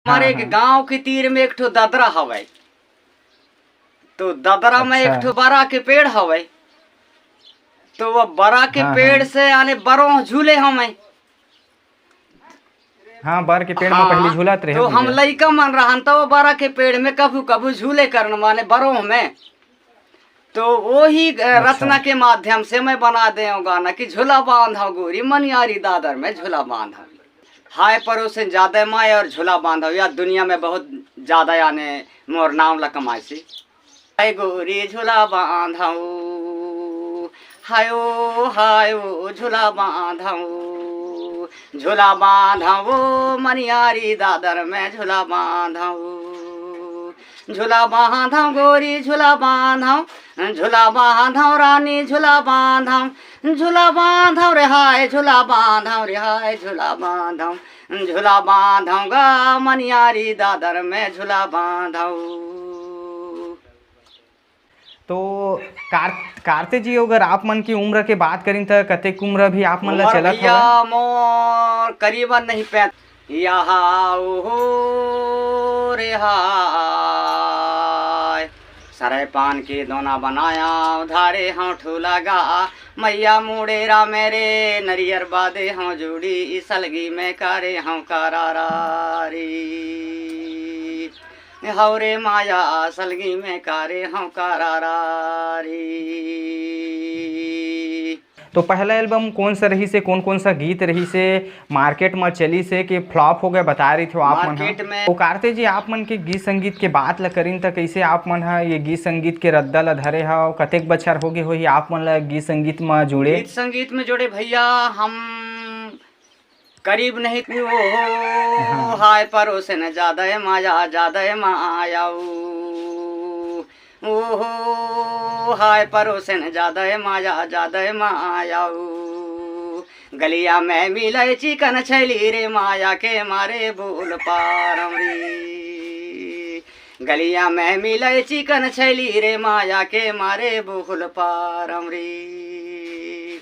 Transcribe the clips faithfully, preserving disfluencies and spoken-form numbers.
हमारे हाँ, एक हाँ। गांव के तीर में एक ठो ददरा हवय। तो ददरा में एक अच्छा। ठो बरा के पेड़ हवय। तो वो बरा के हाँ, पेड़ हाँ। से आने बरोह झूले हवय। हाँ, बर के पेड़ में हाँ, पहली झूलत रहे तो हम भैया। लइका मन रहन, तो वो बरा के पेड़ में कभू कभू झूले करन, माने बरोह में। तो वही, अ, अच्छा। रचना के माध्यम से मैं बना दे हूँ गाना कि झूला बांधव गोरी मनियारी दादर में झूला बांधव। हाय परोसे जादे माय और झूला बांधव, या दुनिया में बहुत ज्यादा याने मोर नाम ला कमाइसी। हाय गोरी झूला बांधव, हायो हायो झूला बांधव, झूला बांधव मनियारी दादर में झूला बांधव। झूला बांधव गोरी झूला बांधव, झूला बांधव रानी झूला बांधव, झूला बांधव रे हाय, झूला बांधव रे हाय, झूला बांधव, झूला बांधव गा मनियारी दादर में झूला बांधव। तो कार-, कार्ते जी, अगर आप मन की उम्र के बात करिन, त कतेक उम्र भी आप मन ला उम्र चलत भैया हवय? मोर करीबन नहीं पैं-, यहाँ ओहो रे हाय। सरय पान के दोना बनाया, धारे हूँ ठूला गा, मैया मुड़ेरा मेरे, नरियर बादे हूँ जुड़ी, सलगी में करे हूँ करारारी। हौरे माया सलगी में कारे हूँ करारारी। तो पहला एल्बम कौन सा रहिसे, कौन कौन सा गीत रहिसे, मार्केट में चलिसे कि फ्लॉप हो गए, बता रही थे आप मन ह? मार्केट में तो कार्ते जी, आप मन के गीत संगीत के बात ल करिन, त कैसे आप मन ह ये गीत संगीत के रद्दा ल धरे हव? कतेक बछर हो गए होही आप मन ल गीत संगीत म जुड़े? गीत संगीत में जुड़े भैया, हम करीब नहीं। ओहो हाँ। हाय परोसे न जादय माया, जादय माया। ओहो हाय परोसे न जादय माया, जादय माया। गलिया में मिले चिकन छैली रे, माया के मारे बोल पारम रे। गलिया में मिले चिकन छैली रे, माया के मारे बोल पारम रे।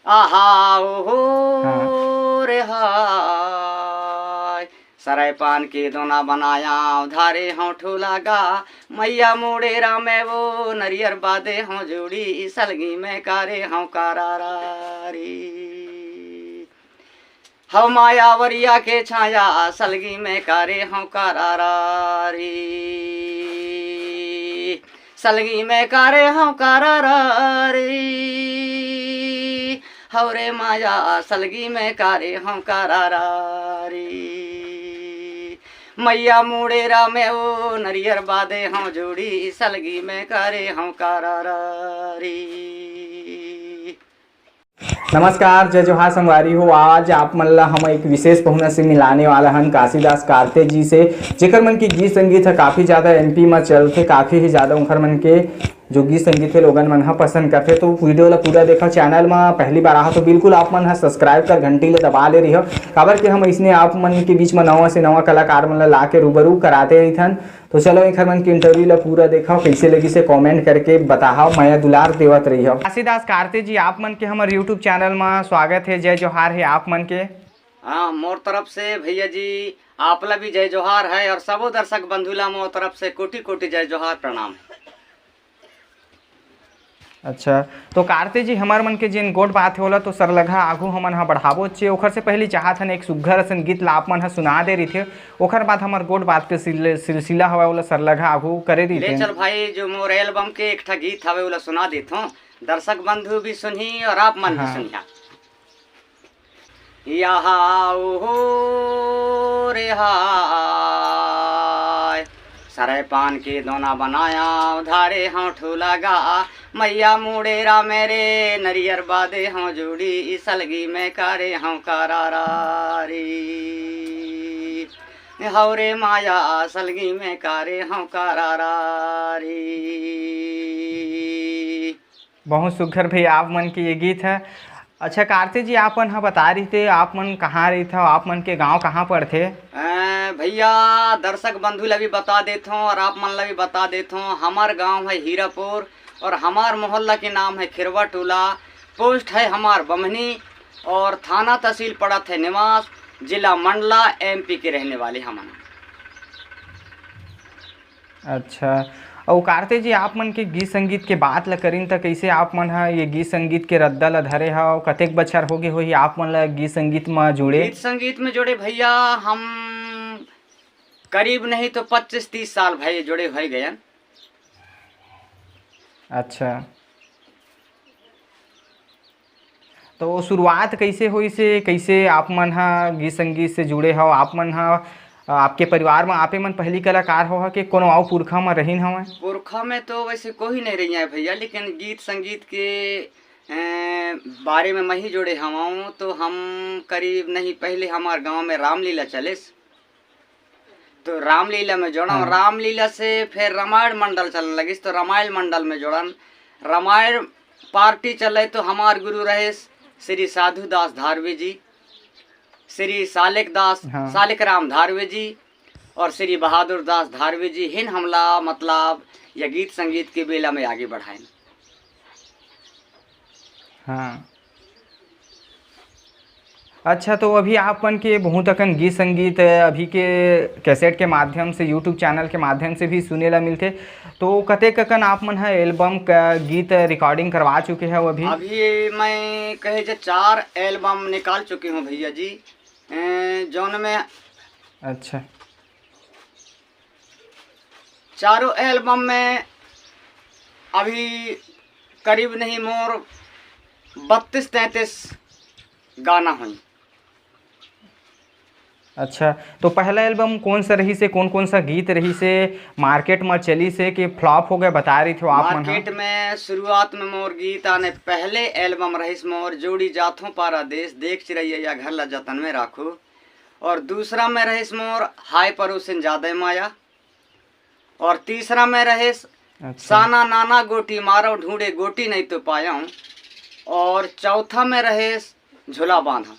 आहा ओहो हाँ। रे हाय। सरय पान के दोना बनाया, धारे हूँ ठूला गा, मैया मुड़ेरा में वो नरियर बादे हूँ जुड़ी, सलगी में कारे हूँ करारारी। हव मायावरिया के छाया, सलगी में कारे हूँ करारारी। सलगी में कारे हूँ करारारी। हौरे माया सलगी में कारे हूँ करारारी। मैया मुड़ेरा में ओ नरियर बादे हूँ जुड़ी, सलगी में कारे हूँ करारारी। नमस्कार, जय जोहार संगवारी हो। आज आप मन ला हम एक विशेष पहुना से मिलाने वाला हन, काशीदास कार्ते जी से, जेकर मन के गीत संगीत ह काफी ज्यादा एमपी म चलथे, काफी ही ज्यादा उनकर मन के जो गीत संगीत हे लोगन मन ह पसंद करथे। तो वीडियो ला पूरा देखव, चैनल म पहली बार आहा तो बिल्कुल आप मन ह सब्सक्राइब कर घंटी ला दबा ले रहिहव, काबर के हम अइसने आप मन के बीच म नवा से नवा कलाकार मन ला ला के रूबरू कराते रहिथन। तो चलो, एखर मन के इंटरव्यू ला पूरा देखव, कैसे लगिस हे कमेंट करके बताहव, मया दुलार देवत रहिहव। काशीदास कार्ते जी, आप मन के हमर YouTube चैनल म स्वागत हे, जय जोहार हे आप मन के। हाँ, मोर तरफ से भैया जी, आप ला भी जय जोहार है और सबो दर्शक बंधु ला मोर तरफ से कोटि कोटि जय जोहार, प्रणाम। अच्छा, तो कार्ते जी, हमर मन के जेन गोठ बात हे, ओला तो सरलघा आघू हमन ह बढ़ाबोच हे। ओखर से पहिली चाहत हन, एक सुग्घर असन गीत ला आप मन ह सुना दे रहिथे, ओखर बाद हमर गोठ बात के सिल-, सिलसिला हवय, ओला सरलघा आघू करे ले रहिथे। चल भाई, जो मोर एल्बम के एक ठा गीत हवे, ओला सुना देथों, दर्शक बंधु भी सुनही और आप मन भी हाँ। सुनिहा। यहाँ ओहो रे हाय, सरय पान के दोना बनाया, धारे हूँ ठूला गा, मैया मुड़ेरा मेरे, नरियर बादे हूँ जुड़ी, सलगी में कारे हूँ करारारी। हौरे माया सलगी में कारे हूँ करारारी। बहुत सुघर भैया आप मन के ये गीत है। अच्छा कार्ते जी, आप मन ह बता रहिते, आप मन कहाँ रहिथव, आप मन के गांव कहाँ पड़थे? अ, भैया, दर्शक बंधु ला भी बता देथों और आप मन ला भी बता देथों, हमर गांव है हीरापुर और हमार मोहल्ला के नाम है खिरवा टोला, पोस्ट है हमार बम्हनी और थाना तहसील पड़त है निवास, जिला मंडला, एमपी के रहने वाले हमन। अच्छा, अउ कार्तिक जी, आप मन के गीत संगीत के बात ल करिन, त कइसे आप मन ह ये गीत संगीत के रद्दा ल धरे हव? कतेक बछर होगे होही आप मन ल गीत संगीत म जुड़े? गीत संगीत में जुड़े भैया, हम करीब नहीं तो पच्चीस तीस साल भए जुड़े होए गयन। अच्छा, तो शुरुआत कइसे होइस हे? कइसे आप मन ह गीत संगीत से जुड़े हव? आप मन ह, आपके परिवार म आपे मन पहली कलाकार हो ह कि कोनो अउ पुरखा म रहिन हवय? पुरखा में तो वैसे कोई नहीं रही है भैया, लेकिन गीत संगीत के, अ, बारे में मैं ही जुड़े हवं, तो हम करीब नहीं, पहले हमार गांव में रामलीला चलिस, तो रामलीला में जोड़न। हाँ। रामलीला से फिर रामायण मंडल चलन लगिस, तो रामायण मंडल में जोड़न। रामायण पार्टी चले तो हमार गुरु रहे श्री साधु दास धारवी जी, श्री सालिक दास, हाँ। सालिक राम धारवी जी और श्री बहादुर दास धारवी जी हिन हमला, मतलब, यह गीत संगीत के बेला में आगे बढ़ाइन। हाँ। अच्छा, तो अभी आप मन के बहुत अकन गीत संगीत, अ, अभी के कैसेट के माध्यम से, YouTube चैनल के माध्यम से भी सुने ला मिलथे। तो कतेक अकन आप मन ह एल्बम क-, गीत रिकॉर्डिंग करवा चुके हव अभी? अभी मैं कहे जे चार एल्बम निकाल चुके हूँ भैया जी, अ, जौन में अच्छा। चारों एल्बम में अभी करीब नहीं मोर बत्तीस तैंतीस गाना होई। अच्छा, तो पहला एल्बम कौन सा रहिस हे, कौन कौन सा गीत रहिस हे, मार्केट में चलिस हे कि फ्लॉप हो गए, बता रही थे आप मन ह? मार्केट में शुरुआत में मोर गीत आने पहले एल्बम रहिस मोर जोड़ी जाथों पारा देश, देख चिरैया या घर ला जतन में राखू, और दूसरा में रहिस मोर हाय परोसिन जादे माया, और तीसरा में रहेस अच्छा। साना नाना गोटी मारो ढूंढे गोटी नहीं तो पाया हूँ, और चौथा में रहेस झोला बांधा।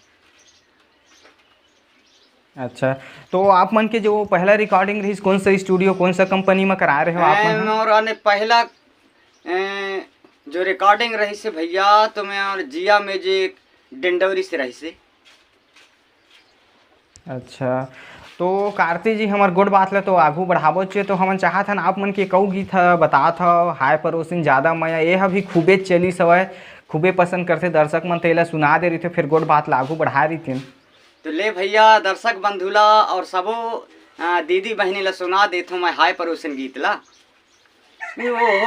अच्छा, तो आप मन के जो पहला रिकॉर्डिंग रहिस, कौन सा स्टूडियो, कौन सा कंपनी में कराए रहे हो आप मन ह? मोर आने पहला, ए, जो रिकॉर्डिंग रहिस हे भैया, तो मैं और जिया म्यूजिक डिंडौरी से रहिस हे। अच्छा, तो कार्तिक जी, हमर गोठ बात ल तो आगू बढ़ाबोच, तो हमन चाहत हन आप मन के कऊ गीत ह, बतात हव, हाय परोसिन जादा मया, ये ह भी खूबे चलिस हवय, खूबे पसंद करथे दर्शक मन, तेला सुना दे रहिथे, फिर गोठ बात ल आगू बढ़ाए रहिथिन। तो ले भैया, दर्शक बंधु ला और सबो, अ, दीदी बहिनी ला सुना देथों मैं हाय परोसिन गीत ला। ओहो,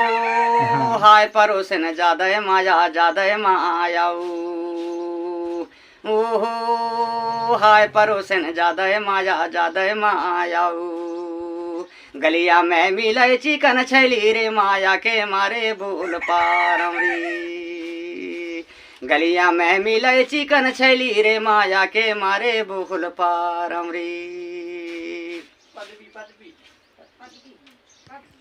हाँ। हाय परोसिन जादे माया, जादे माया ओ। ओहो, हाय परोसिन जादे माया, जादे माया ओ। गलिया में मिले चिकन छैली रे, माया के मारे बोल पारम रे। गलिया में मिले चिकन छैली रे, माया के मारे बोल पारम रे।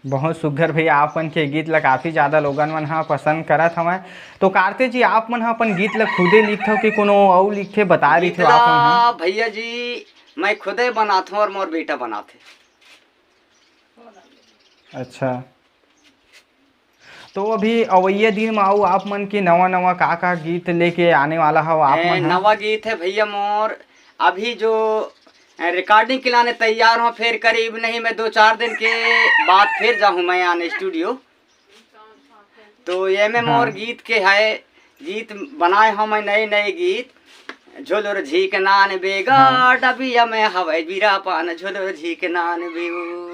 बहुत सुघर भैया, आप मन के गीत ला काफी ज्यादा लोगन मन ह पसंद करत हवय। तो कार्तिक जी, आप मन ह अपन गीत ला खुदे लिखथव कि कोनो अउ लिखथे, बता रही गीत थे आप मन ह? ला भैया जी, मैं खुदे बनाथों और मोर बेटा बनाथे। अच्छा, तो अभी अवइया दिन म अउ आप मन के नवा-नवा का-का गीत लेके आने वाला हव आप ए, मन ह? नवा गीत है भैया मोर, अभी जो, ए, रिकॉर्डिंग के लाने तैयार हूँ, फिर करीब नहीं मैं दो चार दिन के बाद फिर जाहूँ मैं आने स्टूडियो। तो ये में मोर हाँ। गीत के है, गीत बनाए हूँ मैं नए नए गीत। झोलुर झीक नान बेगा हाँ। डबिया में हवय बीरा पान, झोलुर झीक नान बेऊ।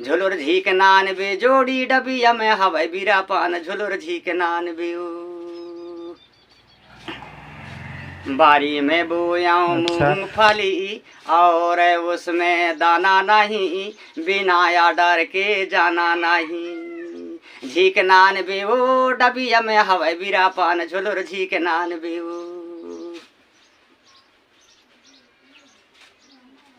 झोलुर झीक नान बे जोड़ी डबिया में हवय बीरा पान, झोलुर झीक नान बेऊ। बारी में बोया अच्छा। मूंगफली और उसमें दाना नहीं, बिना ऑर्डर के जाना नहीं। झीक नान बेऊ डबिया में हवय बीरा पान, झोलुर झीक नान बेऊ।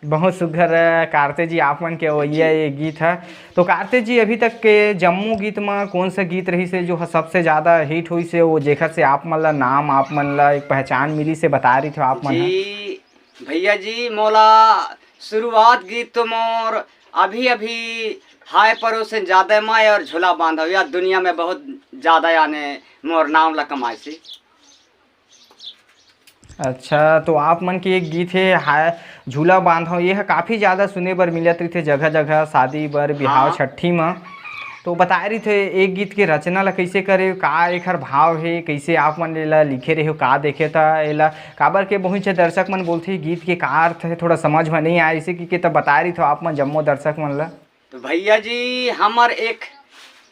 बहुत सुघर, अ, कार्तिक जी, आप मन के अवइया जी। ये गीत ह। तो कार्तिक जी, अभी तक के जम्मो गीत म कौन सा गीत रहिस हे जो ह सबसे ज्यादा हिट होइस हे, वो जेखर से आप मन ला नाम, आप मन ला एक पहचान मिलिस हे, बता रही थे आप मन ह? जी, भैया जी, मोला शुरुआत गीत तो मोर अभी अभी हाय परोसिन जादे माय और झोला बांधव या दुनिया में बहुत ज्यादा याने मोर नाम ला कमाइस हे। अच्छा, तो आप मन के एक गीत हे, हाय झूला बांधव, ये ह काफ़ी ज़्यादा सुने बर मिलत रहिथे जगह-जगह, शादी बर, बिहाव, हाँ। छट्ठी म। तो बताए रहिथे, एक गीत के रचना ला कइसे करे, का एखर भाव हे, कइसे आप मन एला लिखे रहे हो, का देखे था एला, काबर के बहुत से दर्शक मन बोलथे, "गीत के का अर्थ हे, थोड़ा समझ म नइ आए," अइसे कहिके त बताए रहिथे आप मन जम्मो दर्शक मन ला। तो भैया जी, हमर एक,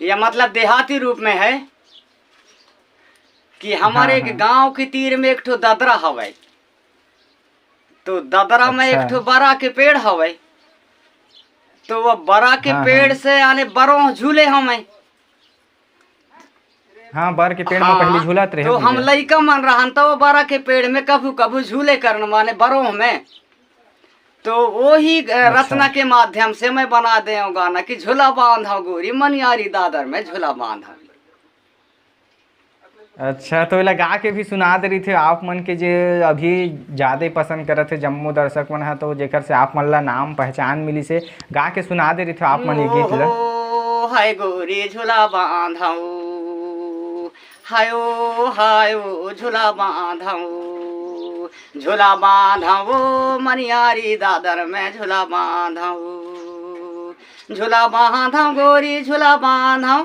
ये मतलब देहाती रूप में है कि हमर हाँ, एक हाँ। गांव के तीर में एक ठो ददरा हवय। तो ददरा में एक अच्छा। ठो बरा के पेड़ हवय। तो वो बरा के हाँ, पेड़ हाँ। से आने बरोह झूले हवय। हाँ, बर के पेड़ में हाँ, पहली झूलत रहे तो हम भैया। लइका मन रहन, तो वो बरा के पेड़ में कभू कभू झूले करन, माने बरोह में। तो वही, अ, अच्छा। रचना के माध्यम से मैं बना दे हूँ गाना कि झूला बांधव गोरी मनियारी दादर में झूला बांधव। अच्छा, तो एला गा के भी सुना दे रहिथे आप मन के, जे अभी जादे पसंद करत हे जम्मो दर्शक मन ह, तो जेकर से आप मन ला नाम पहचान मिलिस हे, गा के सुना दे रहिथे आप मन ये गीत ला। ओ हाय गोरी झूला बांधव, हाय ओ, हाय ओ, झूला बांधव, झूला बांधव, मनियारी दादर में झूला बांधव। झूला बांधव गोरी झूला बांधव,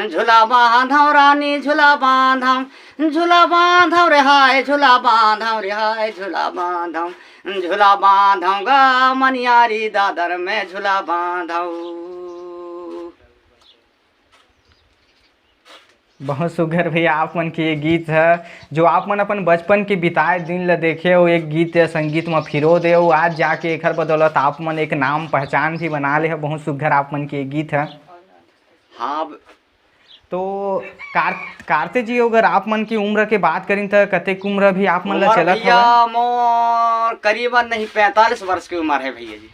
झूला बांधव रानी झूला बांधव, झूला बांधव रे हाय, झूला बांधव रे हाय, झूला बांधव, झूला बांधव गा मनियारी दादर में झूला बांधव। बहुत सुघर भैया, आप मन के ये गीत ह, जो आप मन अपन बचपन के बिताए दिन ल देखे हो, एक गीत या संगीत म फिरो दे हो, आज जाके एखर बदौलत आप मन एक नाम पहचान भी बना ले हो। बहुत सुघर आप मन के ये गीत ह। हाँ। तो कार-, कार्ते जी, अगर आप मन की उम्र के बात करिन त कतेक उम्र भी आप मन ला उम्र चलत भैया हवय? मोर करीबन नहीं पैंतालीस वर्ष की उम्र है भैया जी।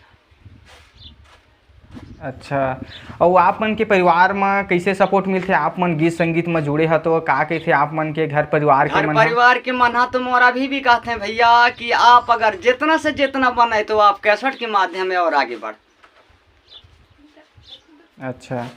अच्छा, अउ आप मन के परिवार म कइसे support मिलथे? आप मन गीत संगीत म जुड़े ह, तो का कहिथे आप मन के घर परिवार के घर मन ह? परिवार के मन ह तो मोर अभी भी कहथे भैया कि आप अगर जितना से जितना बने तो आप कैसेट के माध्यम में और आगे बढ़। अच्छा,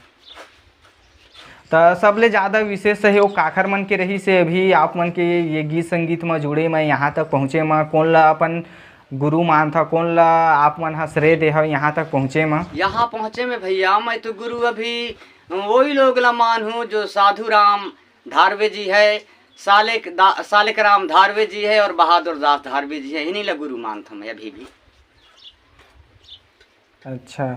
त सबले ज़्यादा विशेष सहयोग काखर मन के रहिस हे अभी आप मन के ये गीत संगीत म जुड़े म, यहाँ तक पहुँचे म? कोन ला अपन गुरु मानथा, कोन ला आप मन ह श्रेय देहव यहाँ तक पहुँचे म? यहाँ पहुँचे में भैया, मैं तो गुरु अभी वही लोग ला मानहूँ जो साधु राम धारवे जी है, सालिक दा-, सालिक राम धारवे जी है और बहादुर दास धारवे जी है, इन्हीं ला गुरु मानथों मैं अभी भी। अच्छा,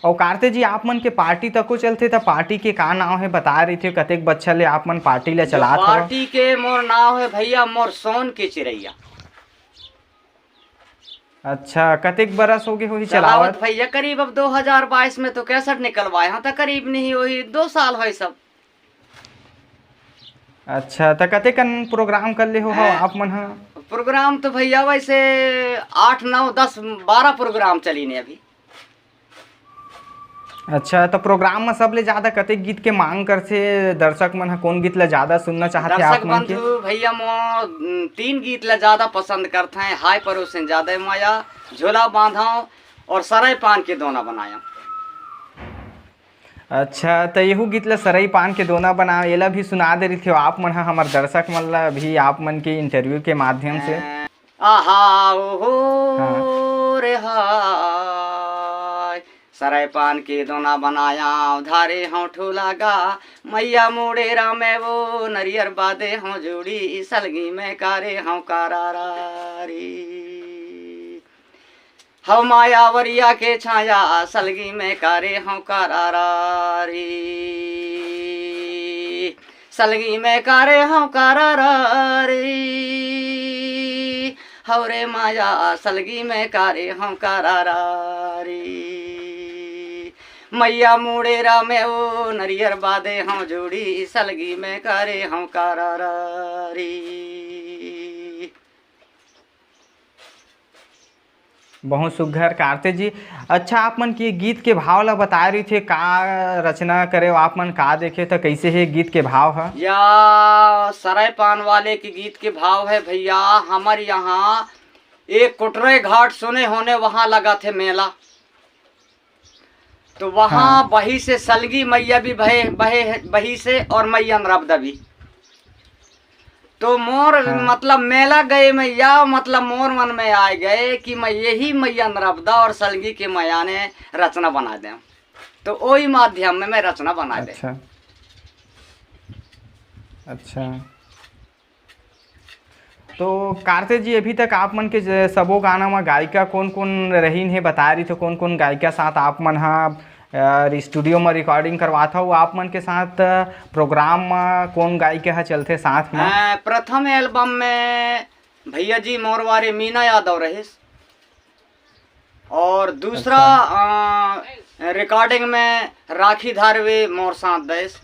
अउ कार्ते जी, आप मन के पार्टी तको चलथे, त पार्टी के का नाव हे, बता रहिथे, कतेक बच्छर ले आप मन पार्टी ला जो चलात हव? पार्टी के मोर नाव है भैया, मोर सोन के चिरैया। अच्छा, कतेक बरस हो गे होही चलावत? चलावत भैया, करीब अब दो हज़ार बाईस में तो कैसेट निकलवाए हंव, त करीब नहीं होही, दो साल होही सब। अच्छा, त कतेकन प्रोग्राम कर ले हो, हैं? आप मन ह? प्रोग्राम तो भैया वैसे आठ, नौ, दस, बारह प्रोग्राम चली ने अभी। अच्छा, त प्रोग्राम म सबले ज्यादा कतेक गीत के मांग करथे दर्शक मन ह? कोन गीत ल ज्यादा सुनना चाहथे दर्शक आप मन के? बंधु भैया मोर, उम, तीन गीत ल ज्यादा पसंद करथे, हाय परोसे ज्यादा मया, झोला बांधव और सरई पान के दोना बनायव। अच्छा, त एहू गीत ल सरई पान के दोना बनाव, एला भी सुना दे रहिथे आप मन ह हमर दर्शक मन ल अभी आप मन के interview के माध्यम से। आहा ओहो हाँ। रे हाय, सरई पान के दोना बनायव, धारे हंव ठोला गा, मइया मुड़ेरा में वो नरियर बादे हंव जुड़ी, सलगी में कारे हंव करारा रे। हव मायावरिया के छाया, सलगी में कारे हंव करारा रे। सलगी में कारे हंव करारा रे। हव रे माया, सलगी में कारे हंव करारा रे। मइया मुड़ेरा में वो नरियर बादे हंव जुड़ी, सलगी में कारे हंव करारा रे। बहुत सुघर कार्तिक जी। अच्छा, आप मन के गीत के भाव ला बताए रहिथे, का रचना करे हो आप मन, का देखे त कइसे हे गीत के भाव ह? या सरई पान वाले के गीत के भाव है भैया, हमर यहाँ एक कोटरे घाट सुने होने, वहाँ लगा थे मेला। तो वहाँ हाँ। बही से सलगी मइया भी बहे, बहे, बही से और मइया नरबदा भी। तो मोर हाँ। मतलब मेला गए में या मतलब मोर मन में आए गए कि मैं यही मैया नर्मदा और सलगी के मैया ने रचना बना दें। तो वही माध्यम में मैं रचना बना दें। अच्छा। अच्छा। तो कार्तिक जी, अभी तक आप मन के ज-, सबो गाना म गायिका कोन-कोन रहीन हे, बता रही थे, कोन-कोन गायिका साथ आप मन ह, अ, studio म recording करवात हव, आप मन के साथ program म कोन गायिका ह चलथे साथ म? अ, प्रथम album में भैया जी मोर वारे मीना यादव रहिस, और दूसरा, अच्छा। अ, recording में राखी धारवे मोर साथ देस।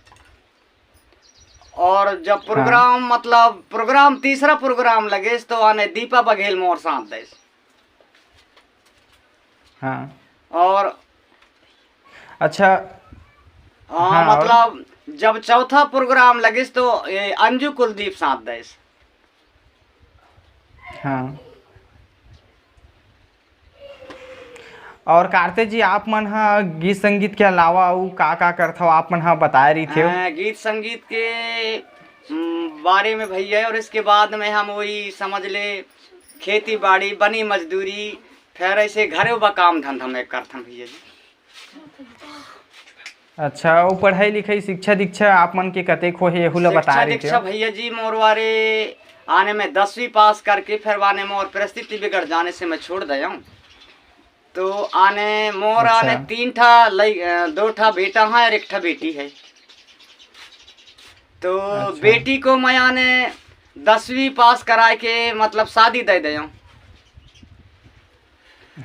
और जब हाँ। program, मतलब, program, तीसरा program लगिस, तो आने दीपा बघेल मोर साथ देस। हाँ। और अच्छा। हाँ, हाँ, और? मतलब, जब चौथा program लगिस, तो ये अंजू कुलदीप साथ देस। हाँ। और कार्तिक जी, आप मन ह गीत संगीत के अलावा अउ का-का करथव, आप मन ह बताए रहिथेव? अ, गीत संगीत के, उम, बारे में भैया, और इसके बाद में हम वही समझ ले, खेती बाड़ी, बनी मजदूरी, फिर ऐसे घरेव बा काम धंधा में करथन भैया जी। अच्छा, अउ पढ़ाई लिखाई, शिक्षा दीक्षा आप मन के कतेक होहे, एहू ला शिक्षा बता रहिथेव? दीक्षा भैया जी मोर वारे आने में दसवीं पास करके फिर वाने मोर परिस्थिति बिगड़ जाने से मैं छोड़ दे हूँ। तो आने मोर अच्छा। आने तीन ठा लई-, अ, दो ठा बेटा है और एक ठा बेटी है। तो अच्छा। बेटी को मैं आने दसवीं पास कराए के मतलब शादी दे दे हूँ।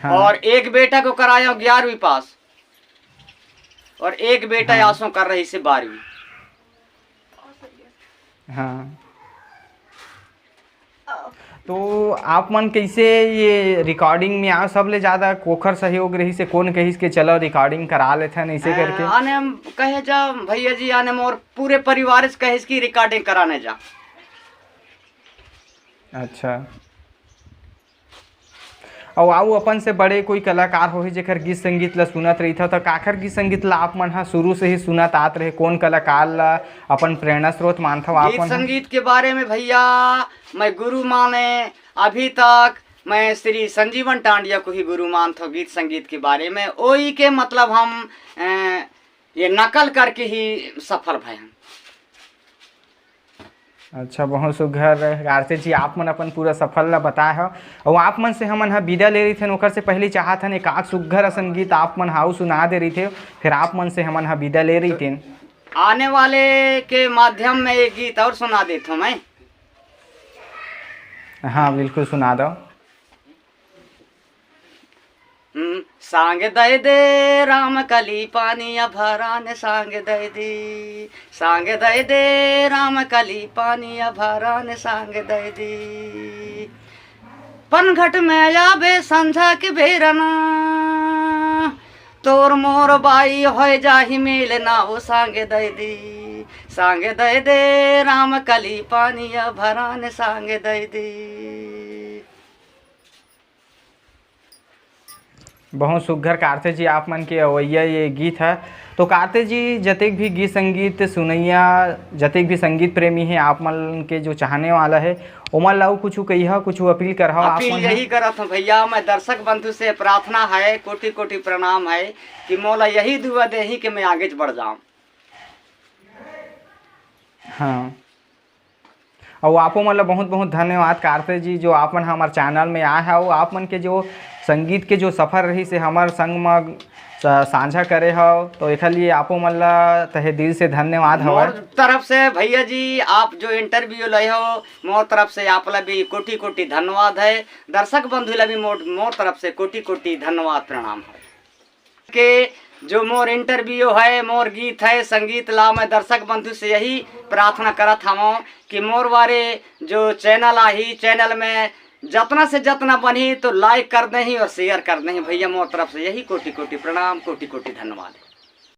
हाँ। और एक बेटा को कराया हूँ ग्यारहवीं पास। और एक बेटा हाँ। आसों कर रही से बारहवीं। हाँ। तो आप मन कैसे ये recording में आओ? सबले ज्यादा कोखर सहयोग रहिस हे, कोन कहिस के चलो recording करा लेथन ऐसे अ, करके? आने हम कहे जा भैया जी, आने मोर पूरे परिवार से कहिस कि recording कराने जा। अच्छा। अउ, अउ अपन से बड़े कोई कलाकार होही जेकर गीत संगीत ला सुनत रहिथव, त काकर गीत संगीत ला आप मन ह शुरू से ही सुनत आत रहे? कोन कलाकार ला अपन प्रेरणा स्रोत मानथव आप गीत मन ह? संगीत के बारे में भैया, मैं गुरु माने अभी तक मैं श्री संजीवन टांडिया को ही गुरु मानथव गीत संगीत के बारे में। ओही के मतलब हम, अ, ये नकल करके ही सफल भए हन। अच्छा, बहुत सुघ्घर। कार्तिक जी, आप मन अपन पूरा सफर ला बताए हव, अउ आप मन से हमन ह विदा ले रहिथन, ओकर से पहले चाहत हन एक आध सुघ्घर असन गीत आप मन ह अउ सुना दे रहिथेव, फिर आप मन से हमन ह विदा ले रहिथन। आने वाले के माध्यम में एक गीत और सुना देथव मैं। हाँ, बिल्कुल सुना दव। हम्म, सांग दे दे राम कली पानी अभरान, सांग दे दे, सांग दे दे राम कली पानी अभरान, सांग दे दे। पनघट में आबे संझा के बेरना, तोर मोर बाई होय जाही मेल ना, ओ सांग दे दे, सांग दे दे राम कली पानी अभरान, सांग दे दे। बहुत सुघ्घर कार्तिक जी आप मन के अवैया ये गीत है। तो कार्तिक जी, जतेक भी गीत संगीत सुनैया, जतेक भी संगीत प्रेमी है, आप मन के जो चाहने वाला है, ओमन ला अउ कुछ कहिहा, कुछ अपील करहा आप अपील मन ह? यही करत हूँ भैया, मैं दर्शक बंधु से प्रार्थना है, कोटि कोटि प्रणाम है कि मोला यही दुआ देही कि मैं आगे बढ़ जाऊँ। हाँ। अउ आपो मन ल बहुत-बहुत धन्यवाद कार्तिक जी, जो आप मन हमर चैनल में आए हव। आप मन के जो संगीत के जो सफर रहिस हे, हमर संग म स-, साझा करे हव, तो एखर लिए आपो मन ल तहे दिल से धन्यवाद हवय। मोर तरफ से भैया जी, आप जो इंटरव्यू लय हव, मोर तरफ से आप ल भी कोटि-कोटि धन्यवाद है। दर्शक बंधु ल भी मोर, मोर तरफ से कोटि-कोटि धन्यवाद, प्रणाम है। के जो मोर इंटरव्यू है, मोर गीत है, संगीत ला मैं दर्शक बंधु से यही प्रार्थना करत हवं कि मोर वारे जो चैनल आही, चैनल में जतना से जतना बनही तो लाइक कर देही और शेयर कर देही। भैया, मोर तरफ से यही कोटि कोटि प्रणाम, कोटि कोटि धन्यवाद।